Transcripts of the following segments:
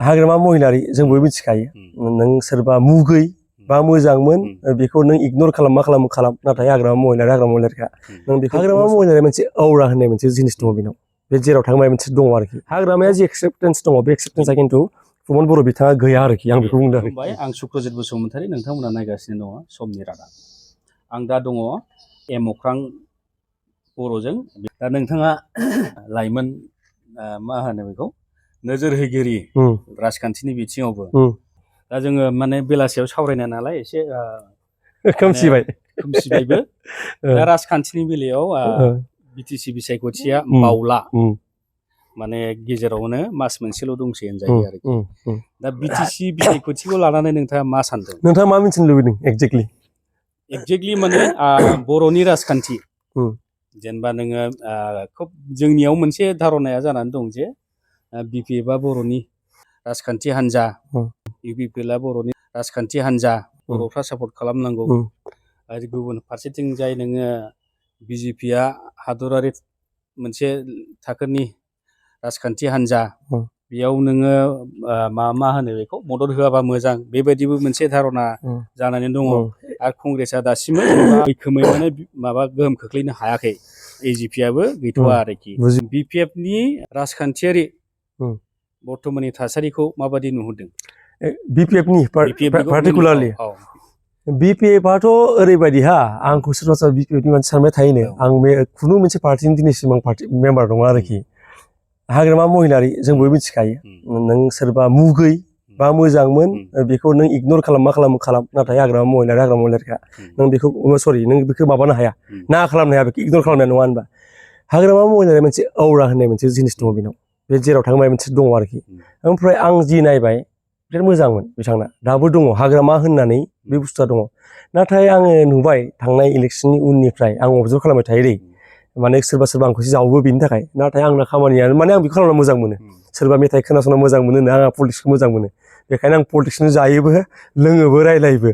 हाग्रामा महिलारि जों बयबो मिथिखायो नों सोरबा मुगै बा मोजांमोन बेखौ नों इगनर खालाम मा खालाम नाथाय हाग्रामा महिलारिखा नों बेखौ हाग्रामा महिलारि मोनसे औरा होननाय मोनसे जिनिस दङ बेनाव बे जेराव थांबाय मोनसे दङ आरोखि हाग्रामाया जि एक्सेप्टेन्स दङ बे एक्सेप्टेन्सआ खिन्थु प्रमद बर' बिथाङा गैया आरोखि आं बेखौ बुंदों आरोखि आं सुक्रजित बसुमतारी नोंथांमोना नायगासिनो दङ समनि रादाब आं दा दङ एम अख्रां बर'जों दा नोंथाङा लाइमोन मा होनो बेखौ नोजोर होगिरि राजखान्थिनि बिथिङावबो दा जोङो माने बेलासियाव सावरायना नालाय एसे खोमसिबायबो दा राजखान्थिनि बेलायाव बिटिसि बिसायख'थिया बावला माने गेजेरावनो मास मोनसेल' दंसै होनजायो आरोखि दा बिटिसि बिसायख'थिखौ लानानै नोंथाङा मा सानदों नोंथाङा मा मिथिनो लुबैदों एक्जेक्टलि माने बर'नि राजखान्थि जेनेबा नोङो खोब जोंनियाव मोनसे धारणाया जानानै दं जे बिपिएफआ बर'नि राजखान्थि हान्जा इउपिपिएलआ बर'नि राजखान्थि हान्जा बर'फ्रा सापर्ट खालामनांगौ आरो गुबुन फारसेथिंजाय नोङो बिजेपिआ हादरारि मोनसे थाखोनि राजखान्थि हान्जा बेयाव नोङो मा होनो बेखौ मदद होआबा मोजां बेबायदिबो मोनसे धारना जानानै दङ आरो कंग्रेसआ दासिमबो मैखोमै माने माबा गोहोम खोख्लैनो हायाखै एजिपिआबो गैथ'वा आरोखि बिपिएफनि राजखान्थियारि बर्तमाननि थासारिखौ माबादि नुहुरदों बिपिएफनि पार्टिकुलारलि बिपिएफआथ' ओरैबायदि आंखौ सोरबा सोरबा बिपिएफनि मानसि सानबाय थायोनो आं बे खुनु मोनसे पार्टिनि दिनैसिम आं पार्टि मेम्बार दङ आरोखि हाग्रामा महिलारि जों बयबो मिथिखायो नों सोरबा मुगै बा मोजांमोन बेखौ नों इगनर खालाम मा खालाम नाथाय हाग्रामा महिलारिखा नों बेखौ सरि नों बेखौ माबानो हाया ना खालामनो हाया बेखौ इगनर खालामनो नङा होनबा हाग्रामा महिलारि मोनसे औरा होननाय मोनसे जिनिस दङ बेनाव बे जेराव थांबाय मोनसे दङ आरोखि ओमफ्राय आं जि नायबाय बिराद मोजांमोन बिथांना दाबो दङ हाग्रामा होननानै बे बुस्थुआ दङ नाथाय आङो नुबाय थांनाय इलेक्सननि उननिफ्राय आं अबजार्भ खालामबाय थायो दै माने सोरबा आंखौसो जावो बेनि थाखाय नाथाय आंना खामानियानो माने आं बेखौ खालामना मोजां मोनो सोरबा मेथाइ खोनासंना मोजां मोनो आंहा पलिटिक्सखौ मोजां मोनो बेखायनो आं पलिटिक्सखौ जायोबो लोङोबो रायलायोबो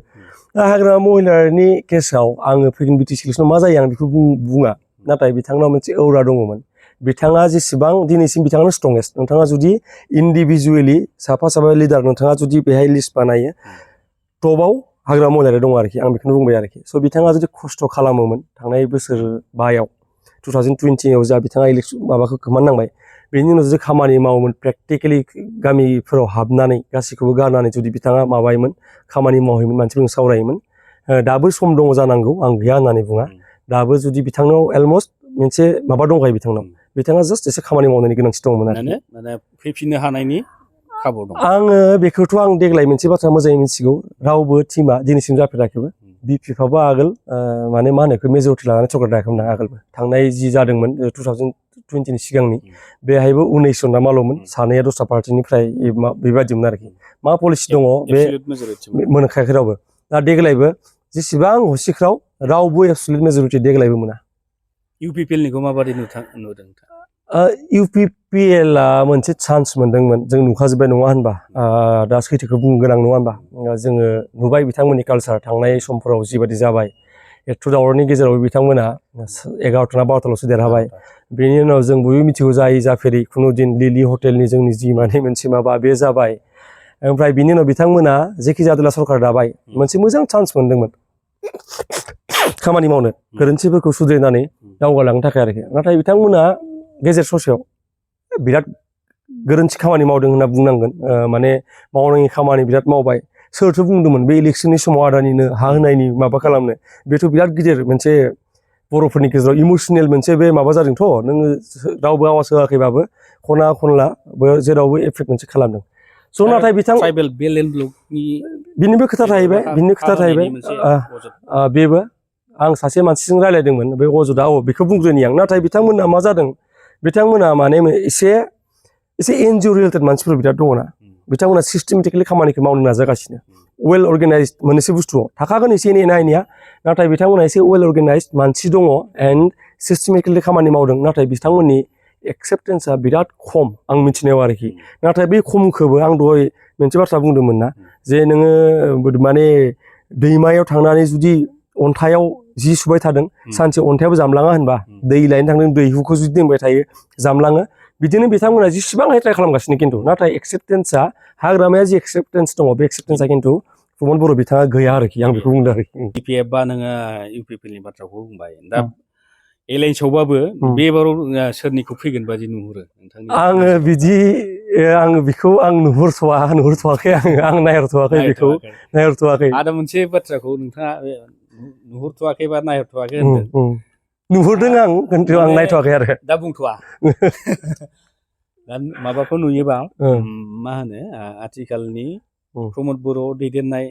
दा हाग्रामा महिलारिनि केसाव आङो फैगोन बिटिसि इलेक्सनाव मा जायो आं बेखौ बुङा नाथाय बिथांनाव मोनसे औरा दङमोन बिथाङा जेसेबां दिनैसिम बिथाङानो स्ट्रंगेस्ट नोंथाङा जुदि इन्डिभिजुवेलि साफा लिडार नोंथाङा जुदि बेहाय लिस्ट बानायो टपआव हाग्रामा महिलारि दङ आरोखि आं बेखौनो बुंबाय आरोखि स' बिथाङा जुदि खस्थ' खालामोमोन थांनाय बोसोर बायाव 2020आव जा बिथाङा इलेक्सन माबाखौ खोमानांबाय बेनि उनाव जुदि खामानि मावोमोन प्रेक्टिकेलि गामिफोराव हाबनानै गासैखौबो गारनानै जुदि बिथाङा माबायोमोन खामानि मावहैयोमोन मानसिफोरजों सावरायोमोन दाबो सम दङ जानांगौ आं गैया होननानै बुङा दाबो जुदि बिथांनाव अलमस्ट मोनसे माबा दंखायो बिथाङा जास्ट एसे खामानि मावनायनि गोनांथि दंमोन आरो फैफिननो हानायनि खाबु दं आङो बेखौथ' आं देग्लाय मोनसे बाथ्रा मोजाङै मिथिगौ रावबो टिमा दिनैसिम जाफेराखैबो बिपिएफआबो आगोल माने मा होनो मेजरिटि लानानै सरकार दायाखैमोन आगोलबो थांनाय जि जादोंमोन 2020नि सिगांनि बेहायबो 19 जन ना माल'मोन सानैया दस्रा पार्टिनिफ्राय बेबायदिमोन आरोखि मा पलिसि दङ बे मोनखायाखै रावबो दा देग्लायबो जेसेबां हसिख्राव रावबो एबसुलुट मेजरिटि देग्लायबो मोना इउपिपिएलनिखौ माबादि नुदों इउपिपिएलआ मोनसे चान्स मोनदोंमोन जों नुखाजोब्बाय नङा होनबा दा सैथोखौ बुंनो गोनां नङा होनबा जोङो नुबाय बिथांमोननि कालसार थांनाय समफोराव जिबायदि जाबाय एथ' दावरनि गेजेराव बिथांमोना 11टा ना 12टाल'सो देरहाबाय बेनि उनाव जों बयबो मिथिगौ जाफेरि खुनु दिन लिलि हटेलनि जोंनि जि माने मोनसे माबा बे जाबाय ओमफ्राय बिनि उनाव बिथांमोना जेखि जादोला सरकार दाबाय मोनसे मोजां चान्स मोनदोंमोन खामानि मावनो गोरोन्थिफोरखौ सुद्रायनानै दावगालांनो थाखाय आरोखि नाथाय बिथांमोना गेजेर ससेयाव बिराद गोरोन्थि खामानि मावदों होनना बुंनांगोन माने मावनाङि खामानि बिराद मावबाय सोरथो बुंदोंमोन बे इलेक्सननि समाव आदानिनो हा होनायनि माबा खालामनो बेथ' बिराद गिदिर मोनसे बर'फोरनि गेजेराव इमसनेल मोनसे बे माबा जादोंथ' नोङो रावबो आवाज होआखैबाबो खना खनला जेरावबो एफेक्ट मोनसे खालामदों स' नाथाय बिथां बिनिबो खोथा थाहैबाय बेबो आं सासे मानसिजों रायलायदोंमोन बे अजदआ बेखौ बुंग्रोनि आं नाथाय बिथांमोना मा जादों बिथांमोना माने एसे एनजिअ रिलेटेड मानसिफोर बिराद दङना बिथांमोना सिस्टेमेटिकेलि खामानिखौ मावनो नाजागासिनो वेल अर्गेनाइज्ड मोनसे बुस्थुआव थाखागोन एसे एनै नायनाया नाथाय बिथांमोना एसे वेल अर्गेनाइज्ड मानसि दङ एन्ड सिस्टेमेटिकेलि खामानि मावदों नाथाय बिथांमोननि एक्सेप्टेन्सआ बिराद खम आं मिथिनायाव आरोखि नाथाय बे खमखौबो आं दहाय मोनसे बाथ्रा बुंदोंमोन ना जे नोङो माने दैमायाव थांनानै जुदि अन्थायाव जि सुबाय थादों सानसे अन्थायाबो जामलाङा होनबा दै लायनो थांदों दैहुखौ जुदि दोनबाय थायो जामलाङो बिदिनो बिथांमोना जेसेबां ट्राइ खालामगासिनो खिन्थु नाथाय एक्सेप्टेन्सआ हाग्रामाया जि एक्सेप्टेन्स दङ बे एक्सेप्टेन्सआ खिन्थु प्रमद बर' बिथाङा गैया आरोखि आं बेखौ बुंदों आरोखि BPF बा नोङो UPPनि बाथ्राखौ बुंबाय दा एलायन्सआवबाबो बे बाराव सोरनिखौ फैगोन बादि नुहुरो नोंथांनि आङो बिदि आङो बेखौ आं नुहुरथ'वाखै आं नायहरथ'वाखै बेखौ नायहरथ'वाखै आरो मोनसे बाथ्राखौ नोंथाङा नुहुरथ'वाखै बा नायहरथ'वाखै होनदों नुहुरदों आं खिन्थु आं नायथ'वाखै आरो दा बुंथ'वा दा माबाखौ नुयोबा मा होनो आथिखालनि प्रमद बर' दैदेननाय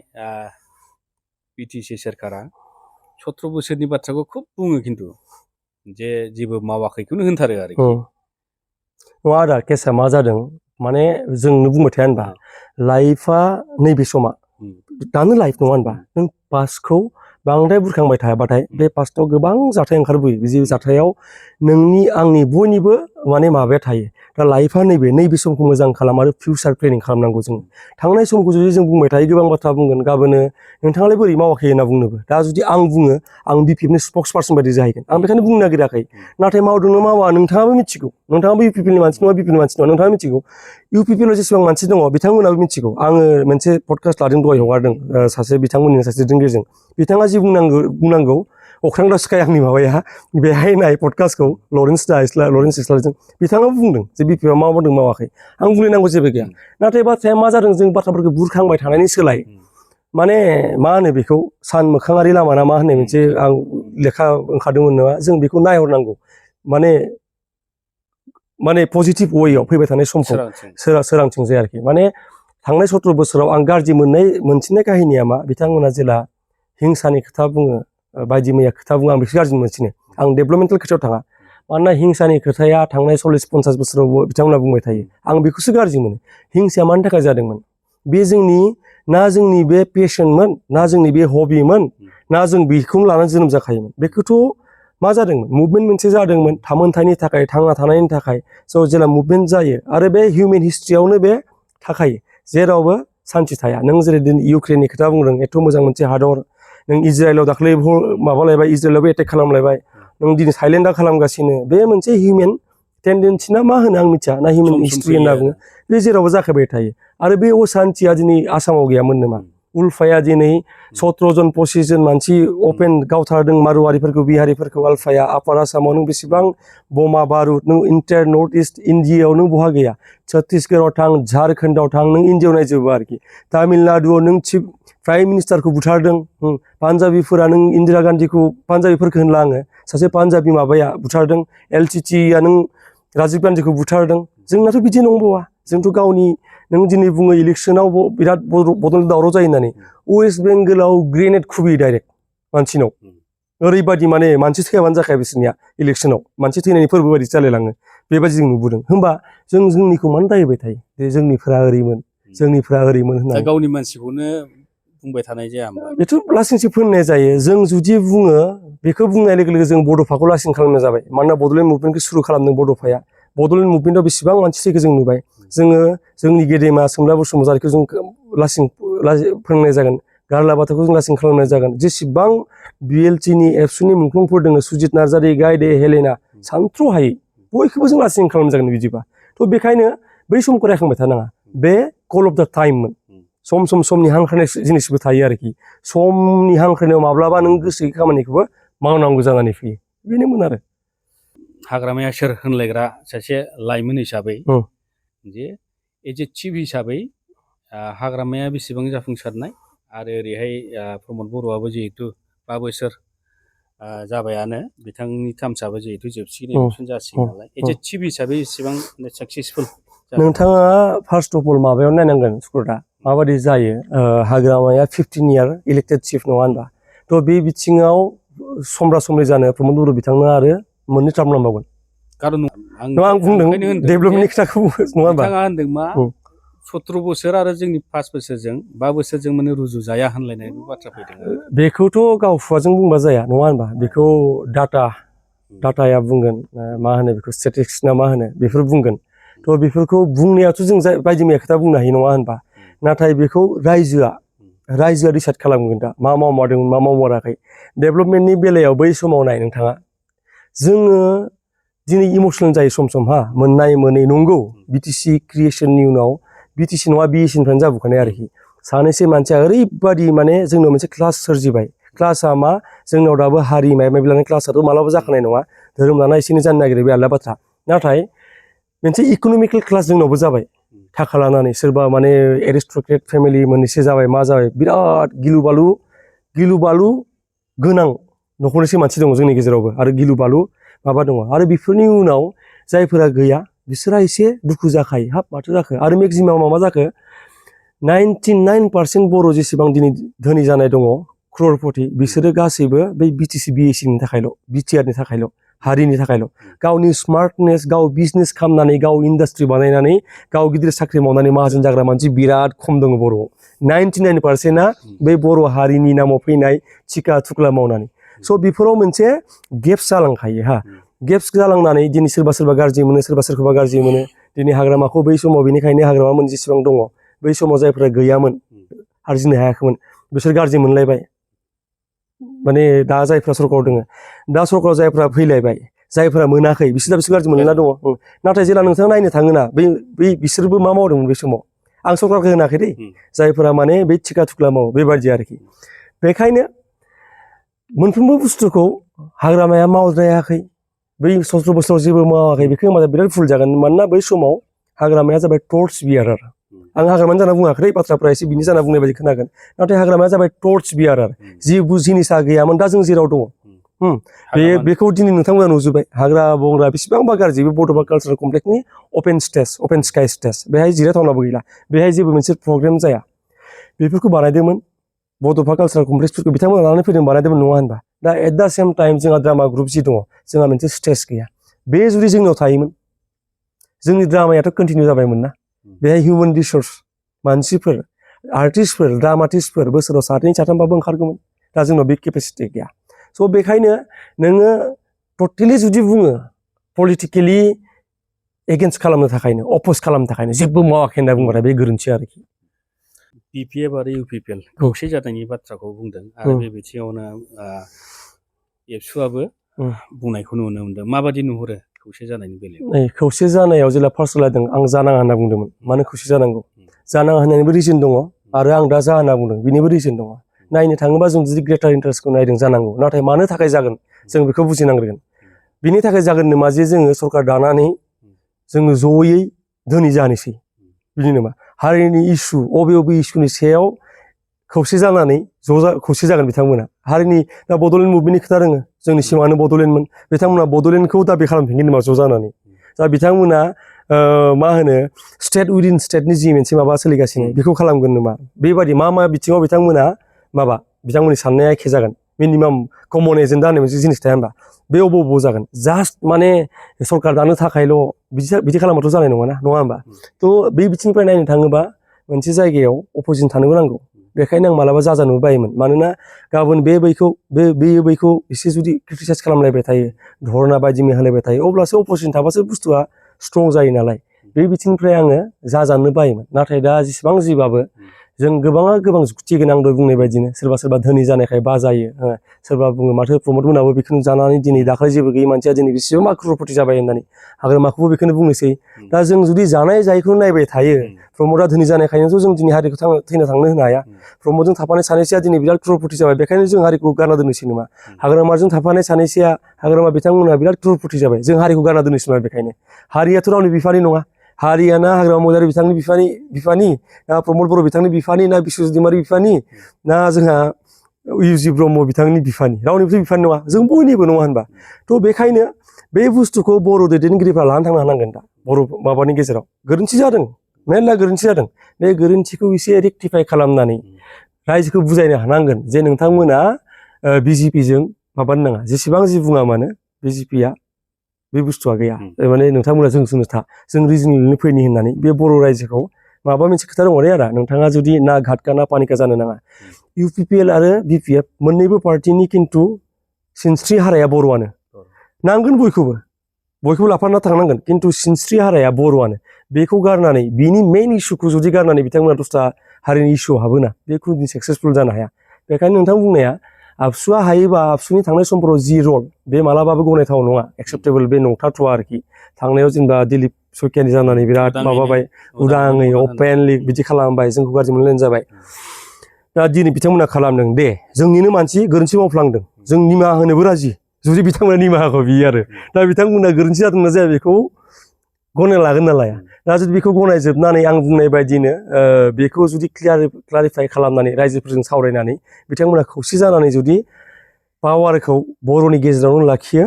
बिटिसि सोरखारा 17 बोसोरनि बाथ्राखौ खुब बुङो खिन्थु जे जेबो मावाखैखौनो होनथारो आरोखि नङा आदा केसा मा जादों माने जोंनो बुंबाय थाया होनबा लाइफआ नैबे समा दानो लाइफ नङा होनबा नों पास्टखौ बांद्राय बुरखांबाय थायाबाथाय बे पास्टआव गोबां जाथाय ओंखारबोयो जि जाथायाव नोंनि आंनि बयनिबो माने माबाया थायो दा लाइफआ नैबे समखौ मोजां खालाम आरो फिउचार प्लेनिं खालामनांगौ जों थांनाय समखौ जुदि जों बुंबाय थायो गोबां बाथ्रा बुंगोन गाबोनो नोंथाङालाय बोरै मावाखै होनना बुंनोबो दा जुदि आं बुङो आं BPFनि स्पक्स पार्सन बायदि जाहैगोन आं बेखायनो बुंनो नागिराखै नाथाय मावदोंना मावा नोंथाङाबो मिथिगौ नोंथाङाबो UPPनि मानसि नङा BPPनि मानसि नङा नोंथाङा मिथिगौ UPPआव जेसेबां मानसि दङ बिथांमोनाबो मिथिगौ आङो मोनसे पडकास्ट लादों दहाय हगारदों सासे बिथांमोननि सासे दैदेनगिरिजों बिथाङा जि बुंनांगौ अख्रां दासिखाय आंनि माबाया बेहाय नाय पडकास्टखौ लरेन्स इस्लारजों बिथाङाबो बुंदों जे BPFआ मा मावदों मावाखै आं बुंलायनांगौ जेबो गैया नाथाय बाथ्राया मा जादों जों बाथ्राफोरखौ बुरखांबाय थानायनि सोलाय माने मा होनो बेखौ सान मोखाङारि लामा ना मा होननाय मोनसे आं लेखा ओंखारदोंमोन नङा जों बेखौ नायहरनांगौ माने पजिटिभ वेयाव फैबाय थानाय समखौ सोरांथिंजाय आरोखि माने थांनाय 17 बोसोराव आं गाज्रि मोनसिननाय काहिनिया मा बिथांमोना जेला हिंसानि खोथा बुङो बायदि मैया खोथा बुङो आं बेखौ गाज्रि मोनसिनो आं डेभेलपमेन्टेल खोथायाव थाङा मानोना हिंसानि खोथाया थांनाय 40-50 बोसोरावबो बिथांमोना बुंबाय थायो आं बेखौसो गाज्रि मोनो हिंसाया मानि थाखाय जादोंमोन बे जोंनि बे पेशनमोन ना जोंनि बे हबिमोन ना जों बेखौनो लानानै जोनोम जाखायोमोन बेखौथ' मा जादोंमोन मुभमेन्ट मोनसे जादोंमोन थामोनथायनि थाखाय थांना थानायनि थाखाय स' जेला मुभमेन्ट जायो आरो बे हिउमेन हिस्ट्रियावनो बे थाखायो जेरावबो सान्थि थाया नों जेरै दिनै इउक्रेननि खोथा बुंदों एथ' मोजां मोनसे हादर नों इजराइलाव दाख्लै माबालायबाय इजराइलावबो एटेक खालामलायबाय नों दिनै थाइलेन्डआ खालामगासिनो बे मोनसे हिउमेन टेन्डेन्सि ना मा होनो आं मिथिया ना हिउमेन हिस्ट्रि होनना बुङो बे जेरावबो जाखाबाय थायो आरो बे असान्थिया दिनै आसामाव गैयामोन नामा उल्फाया दिनै 17 जन 25 जन मानसि अपेन गावथारदों मारुवारिफोरखौ बिहारिफोरखौ आल्फाया आपार आसामाव नों बेसेबां बमा बारुद नों इन्टार नर्थ इस्ट इन्डियायाव नों बहा गैया छत्तीसगढ़आव थां झारखन्डआव थां नों इन्डियायाव नायजोबो आरोखि तामिलनाडुआव नों चिफ प्राइम मिनिस्टारखौ बुथारदों पान्जाबिफोरा नों इन्दिरा गान्धीखौ पान्जाबिफोरखौ होनला आङो सासे पान्जाबि माबाया बुथारदों LTTEआ नों राजिब गान्धीखौ बुथारदों जोंनाथ' बिदि नंबावा जोंथ' गावनि नों दिनै बुङो इलेक्सनाव बिराद बदल दावराव जायो होननानै वेस्ट बेंगलाव ग्रेनेड खुबैयो डाइरेक्ट मानसिनाव ओरैबायदि माने मानसि थैयाबानो जाखाया बिसोरनिया इलेक्सनाव मानसि थैनायनि फोरबो बायदि जालायलाङो बेबायदि जों नुबोदों होमबा जोंनिखौ मानो दायबाय थायो जे जोंनिफ्रा ओरैमोन होननानै गावनि मानसिखौनो बुंबाय थानाय जाया होमबा बेथ' लासिंसिं फोननाय जायो जों जुदि बुङो बेखौ बुंनाय लोगो लोगो जों बड'फाखौ लासिं खालामनाय जाबाय मानोना बड'लेण्ड मुभमेन्टखौ सुरु खालामदों बड'फाया बड'लेण्ड मुभमेन्टआव बेसेबां मानसि थैखो जों नुबाय जोङो जोंनि गेदेमा सोमला बसुमतारिखौ जों लासिं फोरोंनाय जागोन गारला बाथौखौ जों लासिं खालामनाय जागोन जेसेबां BLTनि एबसुनि मुंख्लंफोर दङ सुजित नार्जारि गायदे हेलेना सानथ्र'हायै बयखौबो जों लासिं खालामनाय जागोन बिदिबा थ' बेखायनो बै समखौ रायखांबाय थानाङा बे कल अफ द टाइममोन समनि हांख्रायनाय जिनिसबो थायो आरोखि समनि हांख्रायनायाव माब्लाबा नों गोसो खामानिखौबो मावनांगौ जानानै फैयो बेनोमोन आरो हाग्रामाया सोर होनलायग्रा सासे लाइमोन हिसाबै जे एज ए चिफ हिसाबै हाग्रामाया बेसेबां जाफुंसारनाय आरो ओरैहाय प्रमद बर'आबो जिहेथु 5 बोसोर जाबायानो बिथांनि टार्मसआबो जिहेथु जोबसिगोन इलेक्सन जासिगोन नालाय एज ए चिफ हिसाबै एसेबां साक्सेसफुल नोंथाङा फार्स्ट अफ अल माबायाव नायनांगोन स्कुलआ माबायदि जायो हाग्रामाया 15 इयार इलेक्टेड चिफ नङा होनबा थ' बे बिथिङाव समब्रा समब्रि जानो प्रमद बर' बिथांनो आरो मोननै टार्म नांबावगोन खारन आं बुंदों डेभेलपमेन्टनि खोथाखौ नङा होनबा बिथाङा होनदों मा 17 बोसोर आरो जोंनि 5 बोसोरजों 5 बोसोरजों माने रुजुजाया होनलायनाय बाथ्रा फैदों बेखौथ' गाव खुगाजों बुंबा जाया नङा होनबा बेखौ डाटाया बुंगोन मा होनो बेखौ स्टेटिस्टिक्स ना मा होनो बेफोर बुंगोन थ' बेफोरखौ बुंनायाथ' जों बायदि मैया खोथा बुंनो हायो नङा होनबा नाथाय बेखौ रायजोआ डिसाइड खालामगोन दा मा मावमारदोंमोन मा मावमाराखै डेभेलपमेन्टनि बेलायाव बै समाव नाय नोंथाङा जोङो दिनै इमसनेल जायो सम सम हा मोननाय मोनै नंगौ बिटिसि क्रिएसननि उनाव बिटिसि नङा बिएसिनिफ्रायनो जाबोखानाय आरोखि सानैसो मानसिया ओरैबादि माने जोंनाव मोनसे क्लास सोरजिबाय क्लासआ मा जोंनाव दाबो हारि माबा माबि लानाय क्लासआथ' मालाबा जाखानाय नङा धोरोम लाना एसे एनै जानो नागिरो बे आलादा बाथ्रा नाथाय मोनसे इक'नमिकेल क्लास जोंनावबो जाबाय थाखा लानानै सोरबा माने एरिस्ट'क्रेट फेमिलि मोननैसो जाबाय मा जाबाय बिराद गिलु बालु गोनां न'खरनिसो मानसि दङ जोंनि गेजेरावबो आरो गिलु बालु माबा दङ आरो बेफोरनि उनाव जायफोरा गैया बिसोरहा एसे दुखु जाखायो हाब माथो जाखो आरो मेक्सिमामा मा जाखो 99% बर' जेसेबां दिनै धोनि जानाय दङ क्ररपति बिसोरो गासैबो बै बिटिसि बिएसिनि थाखायल' बिटिआरनि थाखायल' हारिनि थाखायल' गावनि स्मार्टनेस गाव बिजनेस खालामनानै गाव इन्डास्ट्रि बानायनानै गाव गिदिर साख्रि मावनानै माहाजोन जाग्रा मानसि बिराद खम दङ बर'आव 99%आ बे बर' हारिनि नामाव फैनाय थिखा थुख्ला मावनानै स' बेफोराव मोनसे गेप्स जालांखायो हा गेप्स जालांनानै दिनै सोरबा गाज्रि मोनो सोरबा सोरखौबा गाज्रि मोनो दिनै हाग्रामाखौ बै समाव बेनिखायनो हाग्रामा मोन जेसेबां दङ बै समाव जायफोरा गैयामोन आरजिनो हायाखैमोन बिसोर गाज्रि मोनलायबाय माने दा जायफ्रा सरकाराव दङ दा सरकाराव जायफ्रा फैलायबाय जायफ्रा मोनाखै बिसोर दा बिसोर गाज्रि मोनना दङ नाथाय जेला नोंथाङा नायनो थाङोना बै बिसोरबो मा मावदोंमोन बै समाव आं सरकारखौ होनाखै दै जायफोरा माने बै थिखा थुख्ला मावो बेबायदि आरोखि बेखायनो मोनफ्रोमबो बुस्थुखौ हाग्रामाया मावद्रायाखै बै 17 बोसोराव जेबो मावाखै बेखौ होनबा बिराद भुल जागोन मानोना बै समाव हाग्रामाया जाबाय टर्च बियारार आं हाग्रामानि जाना बुङाखै बाथ्राफ्रा एसे बिनि जाना बुंनाय बायदि खोनागोन नाथाय हाग्रामाया जाबाय टर्च बियारार जि जिनिसा गैयामोन दा जों जेराव दङ बेखौ दिनै नोंथांमोना नुजोब्बाय हाग्रा बंग्रा बेसेबांबा गाज्रि बे बड'फा कालचारेल कमप्लेक्सनि अपेन स्काइ स्टेज बेहाय जिरायथावनाबो गैला बेहाय जेबो मोनसे प्रग्राम जाया बेफोरखौ बानायदोंमोन बड'फा कालचारेल कमप्लेक्सफोरखौ बिथांमोना लानानै फैदों बानायदोंमोन नङा होनबा दा एट दा सेम टाइम जोंहा ड्रामा ग्रुप जि दङ जोंहा मोनसे स्टेज गैया बे जुदि जोंनाव थायोमोन जोंनि ड्रामायाथ' कन्टिनिउ जाबायमोन ना बेहाय हिउमेन रिसर्स मानसिफोर आर्टिस्टफोर ड्रामाटिस्टफोर बोसोराव सानै साथामबाबो ओंखारगौमोन दा जोंनाव बे केपेसिटि गैया स' बेखायनो नोङो टटेलि जुदि बुङो पलिटिकेलि एगेन्स्ट खालामनो थाखायनो अप'ज खालामनो थाखायनो जेबो मावाखै होनना बुंबाथाय बे गोरोन्थि आरोखि बिपिएफ आरो इउपिपिएल खौसे जानायनि बाथ्राखौ बुंदों आरो बे बिथिङावनो एबसुआबो बुंनायखौ नुनो मोनदों माबादि नुहुरो खौसे जानायनि बेलायाव खौसे जानायाव जेला फार्स्ट लादों आं जानाङा होनना बुंदोंमोन मानो खौसे जानांगौ जानाङा होननायनिबो रिजन दङ आरो आं दा जा होनना बुंदों बेनिबो रिजन दङ नायनो थाङोबा जों जुदि ग्रेटार इन्टारेस्टखौ नायदों जानांगौ नाथाय मानो थाखाय जागोन जों बेखौ बुजिनांगोन बिनि थाखाय जागोन नामा जे जोङो सरकार दानानै जोङो जयै धोनि जानोसै बिदि नङा हारिनि इसु अबे इसुनि सायाव खौसे जानानै खौसे जागोन बिथांमोना हारिनि दा बड'लेण्ड मुभमेन्टनि खोथा रोङो जोंनि सिमानो बड'लेण्डमोन बिथांमोना बड'लेण्डखौ दाबि खालामफिनगोन नामा ज' जानानै दा बिथांमोना मा होनो स्टेट उइदिन स्टेटनि जि मोनसे माबा सोलिगासिनो बेखौ खालामगोन नामा बेबायदि मा बिथिङाव बिथांमोननि साननाया एखे जागोन मिनिमाम कमन एजेन्डा होननाय मोनसे जिनिस थाया होनबा बे अबाव जागोन जास्ट माने सरकार दानो थाखायल' बिदि खालामबाथ' जानाय नङा होनबा थ' बे बिथिंनिफ्राय नायनो थाङोबा मोनसे जायगायाव अपोजिसन थानोबो नांगौ बेखायनो आं मालाबा जाजानो बायोमोन मानोना गाबोन बेयो बैखौ एसे जुदि क्रिटिसाइज खालामलायबाय थायो धरना बायदि होलायबाय थायो अब्लासो अपोजिसन थाबासो बुस्थुआ स्ट्रं जायो नालाय बे बिथिंनिफ्राय आङो जाजानो बायोमोन नाथाय दा जेसेबां जिबाबो जों गोबां जुक्ति गोनां दय बुंनाय बायदिनो सोरबा धोनि जानायखाय बाजायो सोरबा बुङो माथो प्रमद मोनाबो बेखौनो जानानै दिनै दाखालि जेबो गैयै मानसिया दिनै बेसेबां क्ररपति जाबाय होननानै हाग्रामाखौबो बेखौनो बुंनोसै दा जों जुदि जानाय जायखौनो नायबाय थायो प्रमदआ धोनि जानायखायनोथ' जों दिनै हारिखौ थैनो थांनो होनो हाया प्रमदजों थाफानाय सानैसोआ दिनै बिराद क्ररपति जाबाय बेखायनो जों हारिखौ गारना दोननोसै नामा हाग्रामाजों थाफानाय सानैसोआ हाग्रामा बिथांमोनहा बिराद क्ररपति जाबाय जों हारिखौ गारना दोननोसै नामा बेखायनो हारियाथ' रावनि बिफानि नङा हारियाना हाग्रामा महिलारि बिथांनि बिफानि ना प्रमद बर' बिथांनि बिफानि ना बिश्वजित दैमारि बिफानि ना जोंहा इउजि ब्रह्म बिथांनि बिफानि रावनिबो बिफानि नङा जों बयनिबो नङा होनबा थ' बेखायनो बे बुस्थुखौ बर' दैदेनगिरिफ्रा लानानै थांनो हानांगोन दा बर' माबानि गेजेराव गोरोन्थि जादों मेरला गोरोन्थि जादों बे गोरोन्थिखौ एसे रेक्टिफाइ खालामनानै रायजोखौ बुजायनो हानांगोन जे नोंथांमोना बिजेपिजों माबानो नाङा जेसेबां जि बुङा मानो बिजेपिया बे बुस्थुआ गैया माने नोंथांमोना जोंनो जों रिजनेलनो फैनि होननानै बे बर' रायजोखौ माबा मोनसे खोथा दङ आरो नोंथाङा जुदि ना घाटका ना पानिका जानो नाङा इउपिपिएल आरो बिपिएफ मोननैबो पार्टिनि खिन्थु सिनस्रि हाराया बर'आनो नांगोन बयखौबो लाफाना थांनांगोन खिन्थु सिनस्रि हाराया बर'आनो बेखौ गारनानै बिनि मेइन इस्युखौ जुदि गारनानै बिथांमोना दस्रा हारिनि इस्युआव हाबोना बे खुनु दिन साक्सेसफुल जानो हाया बेखायनो नोंथां बुंनाया आबसुआ हायोबा आबसुनि थांनाय समफोराव जि रल बे मालाबाबो गनायथाव नङा एक्सेप्टेबल बे नंथारथ'आ आरोखि थांनायाव जेनेबा दिलीप सयकियानि जानानै बिराद माबाबाय उदाङै अपेनलि बिदि खालामबाय जोंखौ गाज्रि मोनलायनाय जाबाय दा दिनै बिथांमोना खालामदों दे जोंनिनो मानसि गोरोन्थि मावफ्लांदों जों निमाहा होनोबो राजि जुदि बिथांमोना निमाहाखौ बियो आरो दा बिथांमोना गोरोन्थि जादोंना जाया बेखौ गनायना लागोन ना लाया दा जुदि बेखौ गनायजोबनानै आं बुंनाय बायदिनो बेखौ जुदि क्लारिफाइ खालामनानै रायजोफोरजों सावरायनानै बिथांमोना खौसे जानानै जुदि पावारखौ बर'नि गेजेरावनो लाखियो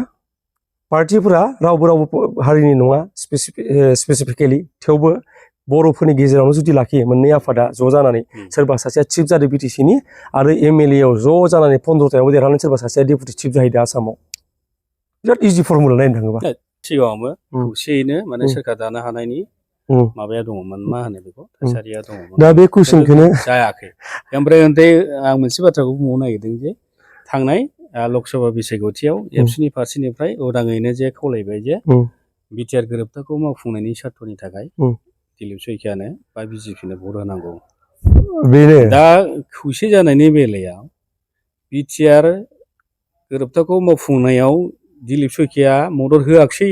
पार्टिफोरा रावबो हारिनि नङा स्पेसिफिकेलि थेवबो बर'फोरनि गेजेरावनो जुदि लाखियो मोननै आफादा ज' जानानै सोरबा सासेया चिफ जादों बिटिसिनि आरो एमएलए आव ज' जानानै 15थायावबो देरहानानै सोरबा सासेया डेपुटि चिफ जाहैदों आसामाव बिराद इजि फर्मुला नायनो थाङोबा सिगाङावबो खौसेयैनो माने सोरखार दानो हानायनि माबाया दङमोन मा होनो बेखौ थासारिया दङमोन दा बे कुइसनखौनो जायाखै ओमफ्राय आं मोनसे बाथ्राखौ बुंबावनो नागिरदों जे थांनाय लकसभा बिसायख'थियाव एबसुनि फारसेनिफ्राय उदाङैनो जे खावलायबाय जे बिटिआर गोरोबथाखौ मावफुंनायनि सार्थनि थाखाय दिलीप सयकियानो बा बिजेपिनो भट होनांगौ बेनो दा खौसे जानायनि बेलायाव बिटिआर गोरोबथाखौ मावफुंनायाव दिलीप सयकिया मदद होआखिसै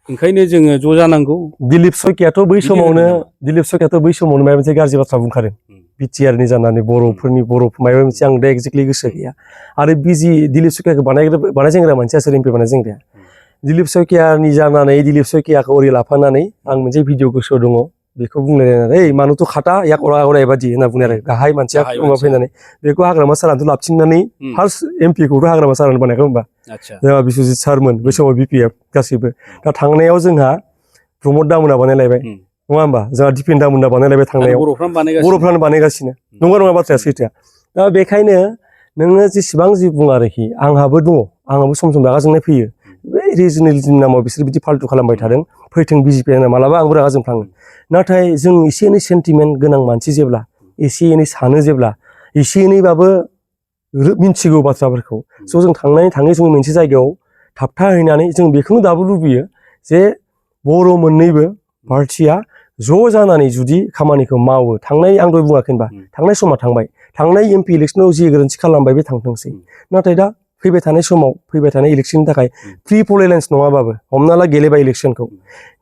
ओंखायनो जोङो ज' जानांगौ दिलीप सयकियाथ' बै समावनो माबा मोनसे गाज्रि बाथ्रा बुंखादों बिटिआरनि जानानै बर'फोरनि माबा मोनसे आं दा एक्जेक्टलि गोसो गैया आरो दिलीप सयकियाखौ बानायजेंग्रा मानसिया सोर एमपि बानायजेंग्राया दिलीप सयकियानि जानानै दिलीप सयकियाखौ ओरै लाफानानै आं मोनसे भिडिअ गोसोआव दङ बेखौ बुंलायनानै ओइ मानुथ' खाटा याक अरा अरायबादि होनना बुंनाय आरो गाहाय मानसिया फैनानै बेखौ हाग्रामा सारानोथ' लाबथिंनानै फार्स्ट एमपिखौथ' हाग्रामा सारानो बानायखौ होनबा जोंहा बिस्वजित सारमोन बै समाव बिपिएफ गासैबो दा थांनायाव जोंहा प्रमद दामोना बानायलायबाय नङा होमबा जोंहा दिपेन दामोना बानायलायबाय थांनायाव बर'फ्रानो बानायगासिनो नंगौ नङा बाथ्राया सैथोआ दा बेखायनो नोङो जेसेबां जि बुङो आरोखि आंहाबो दङ आंहाबो सम सम रागा जोंनाय फैयो बै रिजनेलिटिनि नामाव बिसोर बिदि फाल्थु खालामबाय थादों फैथों बिजेपि मालाबा आंबो रागा जोंफ्लाङो नाथाय जों एसे एनै सेन्टिमेन्ट गोनां मानसि जेब्ला एसे एनै सानो जेब्ला एसे एनैबाबो मिन्थिगौ बाथ्राफोरखौ स' जों थाङै जों मोनसे जायगायाव थाबथाहैनानै जों बेखौनो दाबो लुबैयो जे बर' मोननैबो पार्टिया ज' जानानै जुदि खामानिखौ मावो थांनाय आं दहाय बुङाखै होनबा थांनाय समा थांबाय थांनाय एमपि इलेक्सनाव जि गोरोन्थि खालामबाय बे थांथोंसै नाथाय दा फैबाय थानाय समाव फैबाय थानाय इलेक्सननि थाखाय प्रि पल एलायन्स नङाबाबो हमना ला गेलेबाय इलेक्सनखौ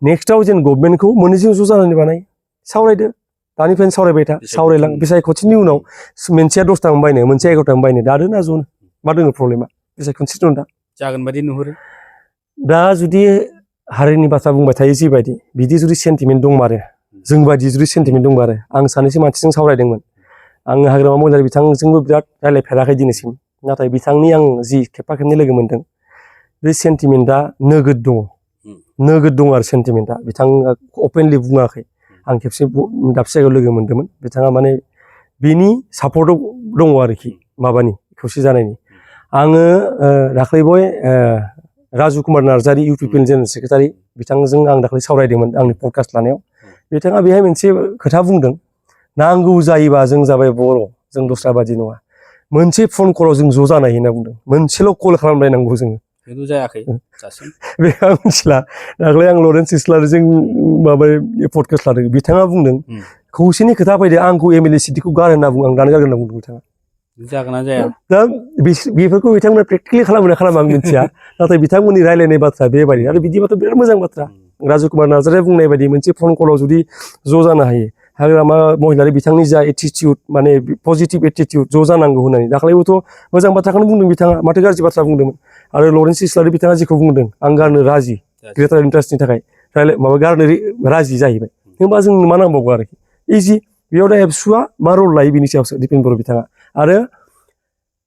नेक्स्टआव जेन गभर्नमेन्टखौ मोननैजों ज' जानानै बानाय सावरायदो दानिफ्रायनो सावरायबाय था सावरायलां बिसायख'थिनि उनाव मोनसेया 10था मोनबायनो मोनसेया 11था मोनबायनो दादो ना ज'नो मा दङ प्रब्लेमा बिसायख'थि दं दा जागोन बायदि नुहुरो दा जुदि हारिनि बाथ्रा बुंबाय थायो जिबायदि बिदि जुदि सेन्टिमेन्ट दंमारो जोंबायदि जुदि सेन्टिमेन्ट दंमारो आं सानैसो मानसिजों सावरायदोंमोन आङो हाग्रामा महिलारि बिथांजोंबो बिराद रायलायफेराखै दिनैसिम नाथाय बिथांनि आं जि खेबफा खेबनै लोगो मोनदों बे सेन्टिमेन्टआ नोगोद दङ आरो सेन्टिमेन्टआ बिथाङा अपेनलि बुङाखै आं खेबसे दाबसे जायगायाव लोगो मोन्दोंमोन बिथाङा माने बिनि सापर्टआव दङ आरोखि माबानि खौसे जानायनि आङो दाख्लैबोय Raju Kumar Narzary UPPL general secretary बिथांजों आं दाख्लै सावरायदोंमोन आंनि पडकास्ट लानायाव बिथाङा बेहाय मोनसे खोथा बुंदों नांगौ जायोबा जों जाबाय बर' जों दस्रा बादि नङा मोनसे फन कलाव जों ज' जानाय होनना बुंदों मोनसेल' कल खालामलायनांगौ जोङो जायाखै बे आं मिथिला दाख्लै आं लरेन्स इस्लारिजों माबा पडकास्ट लादों बिथाङा बुंदों खौसेनि खोथा फैदों आंखौ एमएलए सिटखौ गार होनना बुङो आं दानो गारगोन होनना बुंदों बिथाङा जागोना जाया दा बेफोरखौ बिथांमोना प्रेक्टिकेलि खालामो ना खालामा आं मिथिया नाथाय बिथांमोननि रायलायनाय बाथ्रा बेबायदि आरो बिदिबाथ' बिराद मोजां बाथ्रा राजु कुमार नार्जारिया बुंनाय बायदि मोनसे फन कलाव जुदि ज' जानो हायो हाग्रामा महिलारि बिथांनि जा एटिटिउड माने पजिटिभ एटिटिउड ज' जानांगौ होननानै दाख्लैबोथ' मोजां बाथ्राखौनो बुंदों बिथाङा माथो गाज्रि बाथ्रा बुंदोंमोन आरो लरेन्स इस्लारि बिथाङा जेखौ बुंदों आं गारनो राजि ग्रेटार इन्टारेस्टनि थाखाय गारनो राजि जाहैबाय होनबा जों मा नांबावगौ आरोखि इजि बेयाव दा एबसुआ मा रल लायो बिनि सायावसो दिपेन बर' बिथाङा आरो